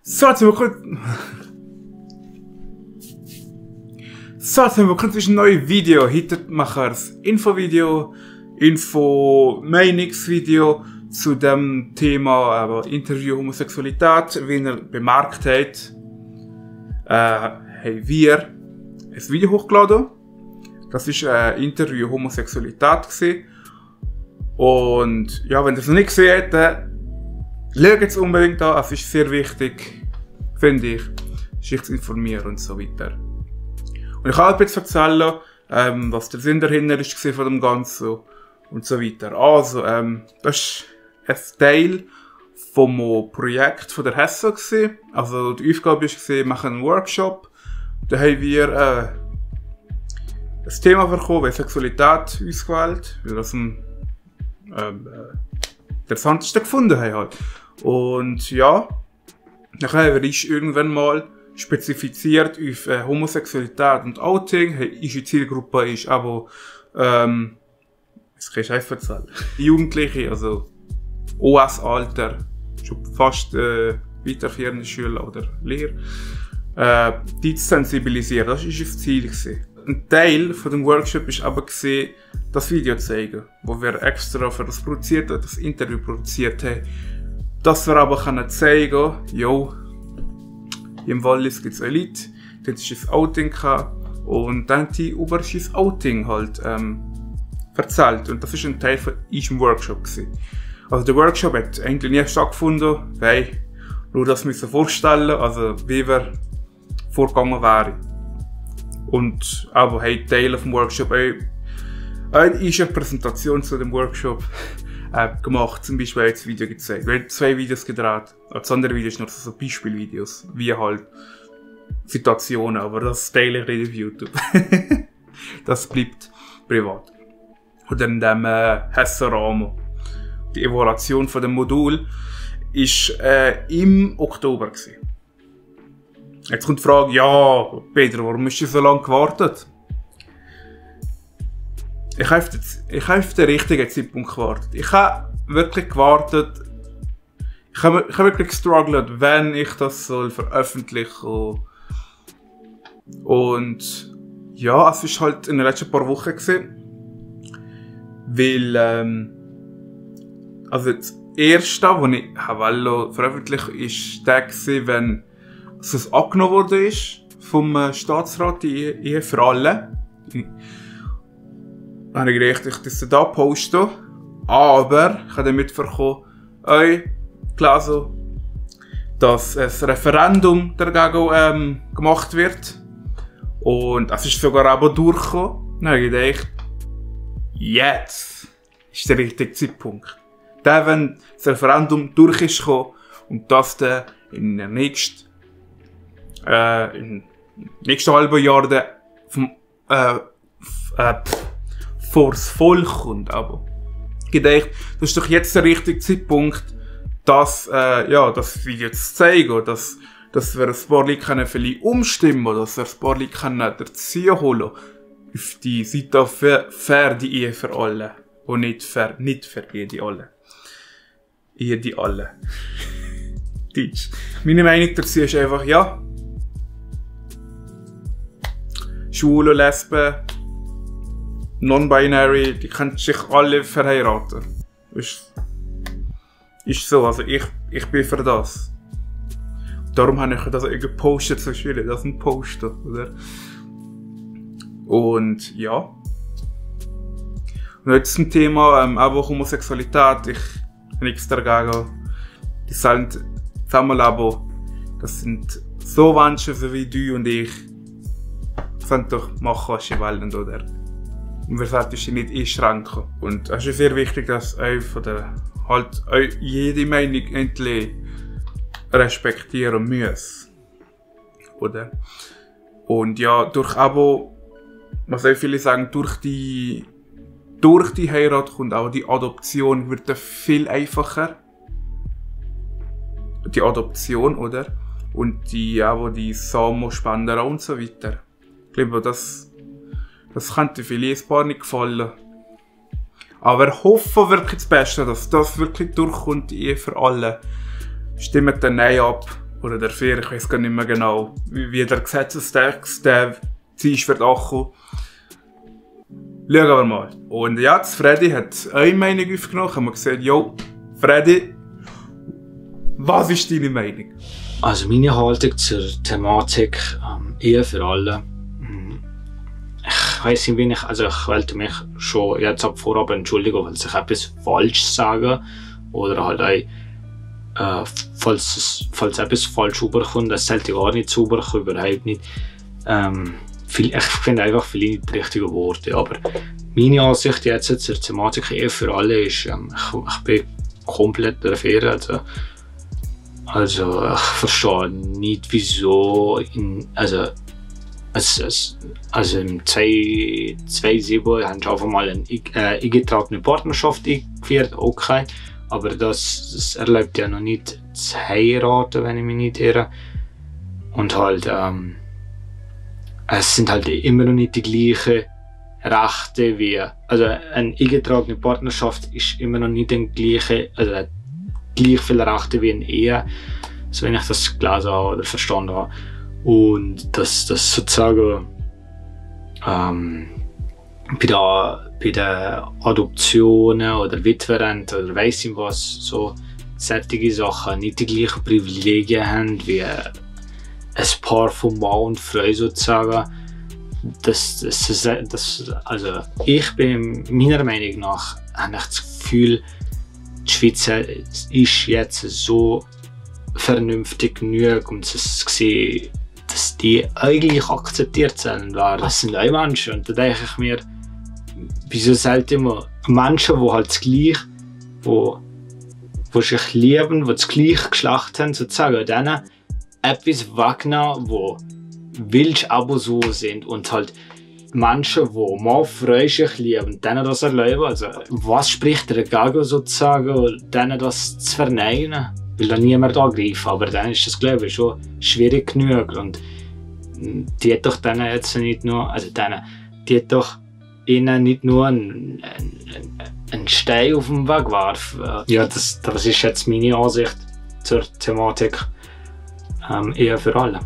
So, jetzt haben wir kurz ein neues Video. Heute machen wir ein Infovideo, Info-Meinungsvideo zu dem Thema Interview Homosexualität. Wie ihr bemerkt habt, haben wir ein Video hochgeladen. Das war ein Interview Homosexualität gewesen. Und ja, wenn ihr es noch nicht gesehen habt, dann schaut es unbedingt an. Es ist sehr wichtig, finde ich, sich zu informieren und so weiter. Und ich kann ein bisschen erzählen, was der Sinn dahinter war von dem Ganzen und so weiter. Also, das war ein Teil vom Projekt von der HESSO gewesen. Also, die Aufgabe war, wir machen einen Workshop. Da haben wir ein Thema bekommen, wie Sexualität ausgewählt, weil das am interessantesten gefunden haben halt. Und ja, nachher ist irgendwann mal spezifiziert auf Homosexualität und Outing. Unsere Zielgruppe ist aber, das kann ich einfach erzählen, Jugendliche, also OS-Alter, schon fast weiterführende Schüler oder Lehrer, die zu sensibilisieren. Das war unser Ziel gewesen. Ein Teil von dem Workshop war aber gewesen, das Video zu zeigen, wo wir extra für das produziert haben, das Interview produziert haben. Dass wir aber zeigen können, jo, im Wallis gibt es eine Leute, dort ist ein Outing gehabt, und dann haben die über sein Outing halt erzählt. Und das war ein Teil von unserem Workshop gewesen. Also der Workshop hat eigentlich nie stattgefunden, weil nur das müssen vorstellen, also wie wir vorgegangen wären. Und aber haben Teile vom Workshop auch eine Präsentation zu dem Workshop gemacht, zum Beispiel jetzt Video gezeigt. Wir haben 2 Videos gedreht. Das andere Video ist noch so Beispielvideos, wie halt Situationen, aber das teile ich nicht auf YouTube. Das bleibt privat. Und dann dem HESSO-Rahmen. Die Evaluation von dem Modul war im Oktober gewesen. Jetzt kommt die Frage, ja, Peter, warum hast du so lange gewartet? Ich habe auf den richtigen Zeitpunkt gewartet. Ich habe wirklich gewartet. Ich habe wirklich gestruggelt, wenn ich das soll veröffentlichen. Und ja, es war halt in den letzten paar Wochen gewesen. Weil, also das erste, was ich veröffentlichen wollte, ist der gewesen, wenn es angenommen wurde vom Staatsrat, die Ehe für alle. Dann habe ich gedacht, ich das da posten. Aber ich habe dann mitbekommen, gelesen, dass ein Referendum dagegen gemacht wird. Und es ist sogar aber durchgekommen. Dann habe ich gedacht, jetzt ist der richtige Zeitpunkt. Dann, wenn das Referendum durch ist gekommen und das dann in der nächsten halben Jahr vors Volk kommt, aber gedacht, das ist doch jetzt der richtige Zeitpunkt, das Video zu zeigen, dass wir ein paar Leute vielleicht umstimmen können, dass wir ein paar Leute dazu holen auf die Seite für die Ehe für alle und nicht für jede alle. Jede alle. Deutsch. Meine Meinung dazu ist einfach, ja, Schwule, Lesben, Non-Binary, die können sich alle verheiraten. Ist so, also ich bin für das. Darum habe ich das gepostet, so schwierig, das ist ein Poster, oder? Und ja. Und jetzt zum Thema aber Homosexualität, ich habe nichts dagegen. Die Zusammenleben, das sind so Menschen so wie du und ich. Können doch machen, was sie wollen, oder? Und wir sollten sie nicht einschränken. Und es ist sehr wichtig, dass jede Meinung endlich respektieren muss. Oder? Und ja, durch Abo, was auch viele sagen, durch die Heirat kommt auch die Adoption, wird viel einfacher. Die Adoption, oder? Und die Samenspender und so weiter. Ich glaube, das könnte vielleicht ein paar nicht gefallen. Aber ich hoffe wirklich das Beste, dass das wirklich durchkommt, die Ehe für alle. Stimmt dann Nein ab oder der 4, ich weiß gar nicht mehr genau, wie der Gesetzestext ist wird ankommen. Schauen wir mal. Und ja, das Freddy hat eine Meinung aufgenommen, haben wir gesagt, jo, Freddy, was ist deine Meinung? Also meine Haltung zur Thematik eher für alle. Ich weiss nicht, wie ich wollte mich schon jetzt ab vorab entschuldigen, weil ich etwas falsch sage oder halt auch, falls etwas falsch rüberkommt, das sollte gar nicht rüberkommen, überhaupt nicht. Ich finde einfach viele nicht die richtigen Worte, aber meine Ansicht jetzt zur Thematik eher für alle ist, ich bin komplett dafür. Also ich verstehe nicht, wieso im 2007 haben sie einfach mal eine eingetragene Partnerschaft eingeführt, okay. Aber das erlaubt ja noch nicht zu heiraten, wenn ich mich nicht irre. Und halt, es sind halt immer noch nicht die gleichen Rechte wie, also eine eingetragene Partnerschaft ist immer noch nicht den gleichen, also gleich viele Rechte wie eine Ehe, so wenn ich das gelesen habe oder verstanden habe. Und das sozusagen bei der Adoptionen oder Witwerrente oder weiss ich was, so solche Sachen nicht die gleichen Privilegien haben wie ein Paar von Mann und Frau sozusagen. Also ich bin meiner Meinung nach, habe ich das Gefühl, die Schweiz ist jetzt so vernünftig genug, um zu sehen, dass die eigentlich akzeptiert sind. Das sind auch Menschen. Und da denke ich mir, wieso sollte immer Menschen, die halt das Gleiche, die sich lieben, die das gleiche Geschlecht haben, sozusagen, denen etwas wegnehmen, wo willst aber so sind und halt Menschen, die Mann, Frau sich lieben, denen das erlauben. Also, was spricht dagegen sozusagen, denen das zu verneinen? Will da niemand angreifen, aber dann ist das, glaube ich, schon schwierig genug. Und die hat doch denen jetzt nicht nur, die hat doch ihnen nicht nur einen Stein auf den Weg geworfen. Ja, das ist jetzt meine Ansicht zur Thematik, eher für alle.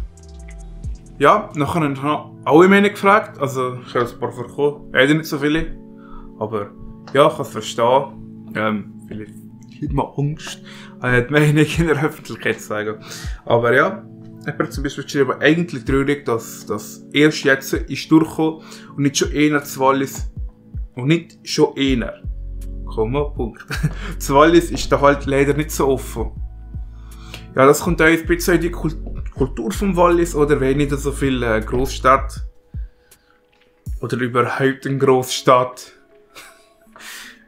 Ja, nachher haben noch alle Männer gefragt, also ich habe ein paar bekommen, nicht so viele, aber ja, ich kann es verstehen, vielleicht hat man Angst, die Meinung in der Öffentlichkeit zu sagen. Aber ja, ich bin zum Beispiel geschrieben, eigentlich traurig, dass das erst jetzt ist durchgekommen und nicht schon einer zu Wallis, und nicht schon einer. Komma, Punkt. Zu Wallis ist da halt leider nicht so offen. Ja, das kommt auch ein bisschen in die Kultur vom Wallis, oder wenn nicht so viel Großstadt oder überhaupt eine Großstadt.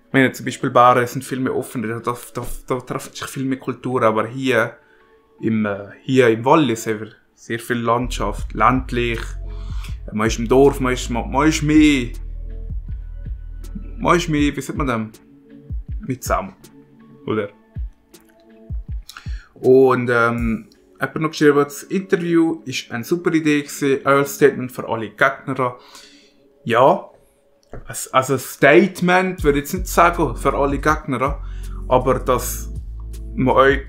Ich meine, zum Beispiel Baren sind viel mehr offen, da treffen sich viel mehr Kultur, aber hier im Wallis haben wir sehr viel Landschaft, ländlich, man ist im Dorf, man ist mehr, wie sagt man das? Mit zusammen, oder? Und jemand noch geschrieben, das Interview war eine super Idee gewesen, euer Statement für alle Gegner. Ja, also ein Statement würde ich jetzt nicht sagen für alle Gegner, aber dass man euch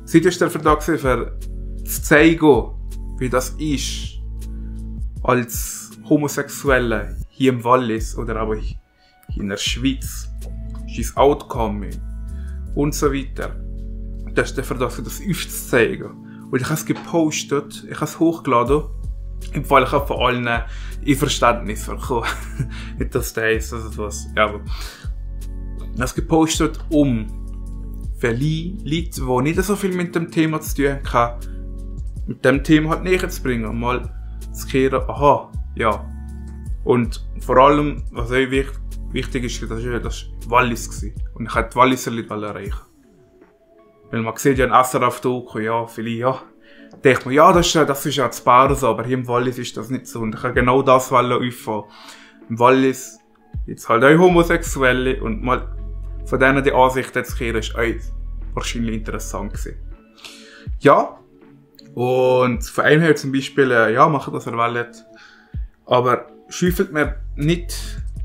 seid ihr dafür da gewesen, für zu zeigen, wie das ist, als Homosexuelle hier im Wallis oder aber hier in der Schweiz, ist Outcome und so weiter. Das ist dafür da, das aufzuzeigen. Und ich habe es gepostet, ich habe es hochgeladen, im Fall ich habe von allen Einverständnis bekommen. Nicht, dass das heisst, dass es was. Ja, aber ich habe es gepostet, für Leute, die nicht so viel mit dem Thema zu tun haben, mit dem Thema halt näher zu bringen. Mal zu kehren, aha, ja. Und vor allem, was auch wichtig ist, das war Wallis gewesen. Und ich wollte die Walliser Leute erreichen. Weil man sieht ja ein SRF-Doku, ja, vielleicht, ja. Denkt man, ja, das ist ja das Baren so, aber hier im Wallis ist das nicht so. Und ich habe genau das auffahren. Im Wallis jetzt halt auch Homosexuelle und mal von denen die Ansicht zu kehren, ist auch wahrscheinlich interessant gewesen. Ja, und von einem her zum Beispiel, ja, machen das er wollt. Aber schüffelt mir nicht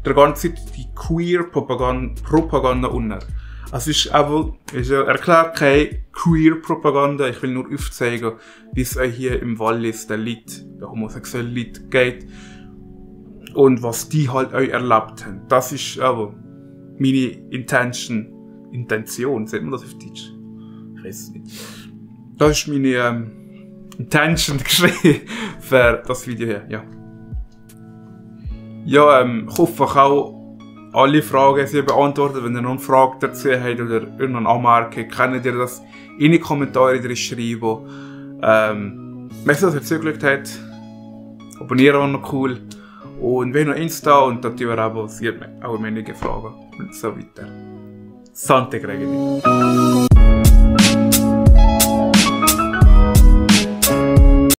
die ganze Zeit die Queer-Propaganda unter. Also es ist aber, ist ja erklärt keine Queer-Propaganda. Ich will nur aufzeigen, wie es euch hier im Wallis den homosexuellen Leuten geht. Und was die halt euch erlebt haben. Das ist aber meine Intention, sagt man das auf Deutsch? Ich weiß es nicht. Das ist meine Intention für das Video hier, ja. Ja, ich hoffe auch alle Fragen sind beantwortet. Wenn ihr noch eine Frage dazu habt oder irgendeine Anmerkung, könnt ihr das in die Kommentare schreiben. Merci, dass ihr zugeschaut habt. Abonnieren war noch cool. Und wenn noch Insta und natürlich abonniert auch einige Fragen und so weiter. Sante Gregori.